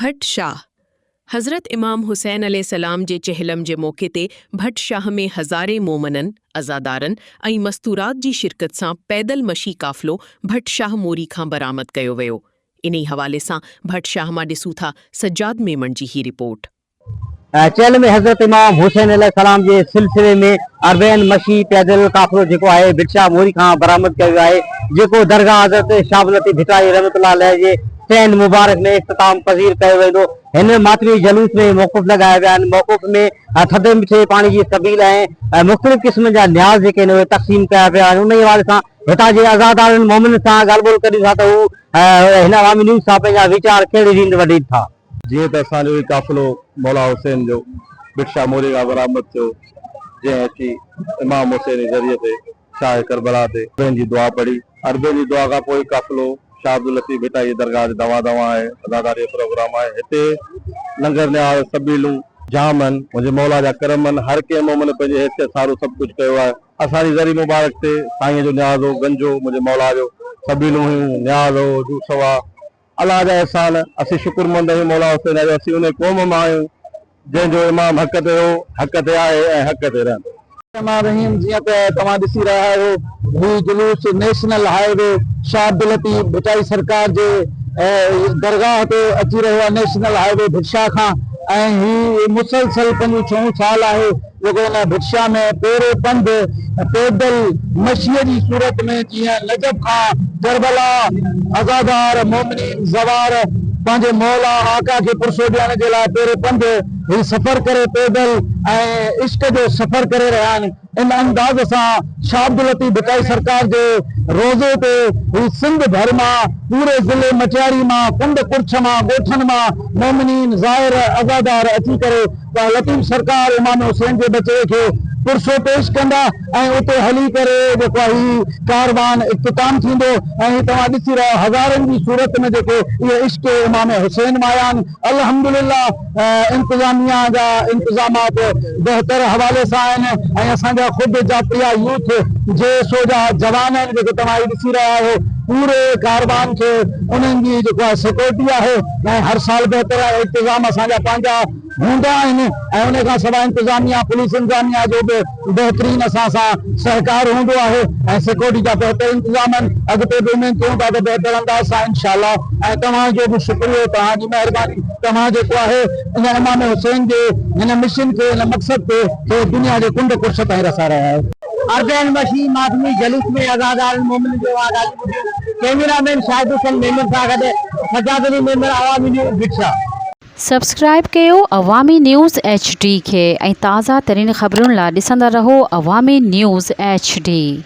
ڀٽ شاهه، حضرت امام حسين عليه السلام جي چهلم جي موقعي تي ڀٽ شاهه ۾ هزارين مومنن، عزادارن ۽ مستورات جي شرڪت سان پيدل مشي قافلو ڀٽ شاهه موري کان برآمد ڪيو ويو. انهي حوالي سان ڀٽ شاهه مان ڏسون ٿا سجاد ميمڻ جي هي رپورٽ. چهل ۾ حضرت امام حسين عليه السلام جي سلسلي ۾ اربعين مشي پيدل قافلو جيڪو آهي ڀٽ شاهه موري کان برآمد ڪيو ويو آهي جيڪو درگاهه حضرت شاهه عبداللطيف ڀٽائي رحمة الله عليه جي صحن مبارڪ ۾ اختتام پذير ڪيو ويندو. هن ماتمي جلوس ۾ موقف لڳايا ويا آهن موقف ۾ ٿڌي مٺي پاڻي جي سبيل ۽ مختلف قسمن جا نياز جيڪي آهن اهي تقسيم ڪيا ويا آهن انهي حوالي سان هتان جي عزادارن مومنن سان ڳالهه ٻولهه ڪريون ٿا ته هو هن عوامي نيوز سان پنهنجا ويچار ڪهڙي ريت ونڊين ٿا. جيئن ته اسان جو هي قافلو مولا حسين جو ڀٽ شاهه موري کان برآمد ٿيو، جنهن اچي امام حسين جي ذريعي تي شاهه ڪربلا تي اربعين جي دعا پڙهي. اربعين جي دعا کان پوء هي قافلو شاهه عبداللطيف ڀٽائي جي درگاهه تي دوان دوان آهي، عزاداري جو پروگرام آهي. هتي لنگر نهار، سبيلون جام آهن. منهنجي مولا جا ڪرم آهن، هر ڪنهن مومن پنهنجي حيثيت سارو سڀ ڪجهه ڪيو آهي. اسان جي ذري مبارڪ تي سائينء جو نياز هو، گنجو منهنجي مولا جو، سبيلون هيون، نياز هو، جوس هئا. الله جا احسان، اسين شڪر مند آهيون مولا حسين جا جو اسين انهي قوم مان آهيون جنهن جو امام حق تي هو، حق تي آهي ۽ حق تي رهندو. الرحمٰن الرحيم جيئن ته توهان ڏسي رهيا آهيو هي جلوس national highway Shah Abdul Latif Bhittai سرڪار جي درگاهه تي اچي رهيو آهي national high V Bhit Shah کان ۽ هي مسلسل پنجون ڇهون سال آهي جيڪو ان ڀٽشاهه ۾ پيري پنڌ پيدل مشيء جي صورت ۾ جيئن نجف کان ڪربلا عزادار مومنين زوار پنهنجي مولا آقا کي پرسو ڏيڻ جي لاء پيري پنڌ هي سفر ڪري پيدل ۽ عشق جو سفر ڪري رهيا آهن ان انداز سان شاهه عبداللطيف ڀٽائي سرڪار جي روضي تي هي سنڌ ڀر مان پوري ضلعي مٽياري مان ڪنڊ ڪڙڇ مان ڳوٺن مان مومنين زائر عزادار اچي ڪري ته لطيف سرڪار امام حسين جي ٻچڙي کي پرسو پيش ڪندا ۽ اتي هلي ڪري جيڪو آهي هي ڪاروان اختتام ٿيندو ۽ هي توهان ڏسي رهيا آهيو هزارن جي صورت ۾ جيڪي اهي عشق امام حسين مان آيا آهن الحمدلله انتظاميا جا انتظامات بهتر حوالي سان آهن ۽ اسان جا خود جاپريا يوٿ جي سو جا جوان آهن جيڪي توهان هي ڏسي رهيا آهيو پوري ڪاروان کي انهن جي جيڪو آهي سيڪورٽي آهي ۽ هر سال بهتر انتظام اسان جا پنهنجا هوندا آهن ۽ ان کان سواء انتظاميا پوليس انتظاميا جو به بهترين اسان سان سهڪار هوندو آهي ۽ سيڪورٽي جا بهتر انتظام آهن اڳتي به اميد ڪيون ٿا ته بهتر انداز سان انشاء الله ۽ توهان جو به شڪريو توهان جي مهرباني توهان جيڪو آهي ان امام حسين جي هن مشن کي هن مقصد کي کي دنيا جي ڪنڊ ڪڙڇ تائين رسائي رهيا آهيو. اربعين مشي ماتمي جلوس ۾ عزادارن مومن جو اوهان ڳالهيون ٻڌيون ڪئميرا مين شاهد حسين ميمڻ سان گڏ سجاد علي ميمڻ عوامي نيوز ڀٽ شاهه. سبسڪرائيب ڪيو عوامي نيوز ايڇ ڊي کي ۽ تازه ترين خبرن لا ڏسندا رهو عوامي نيوز ايڇ ڊي.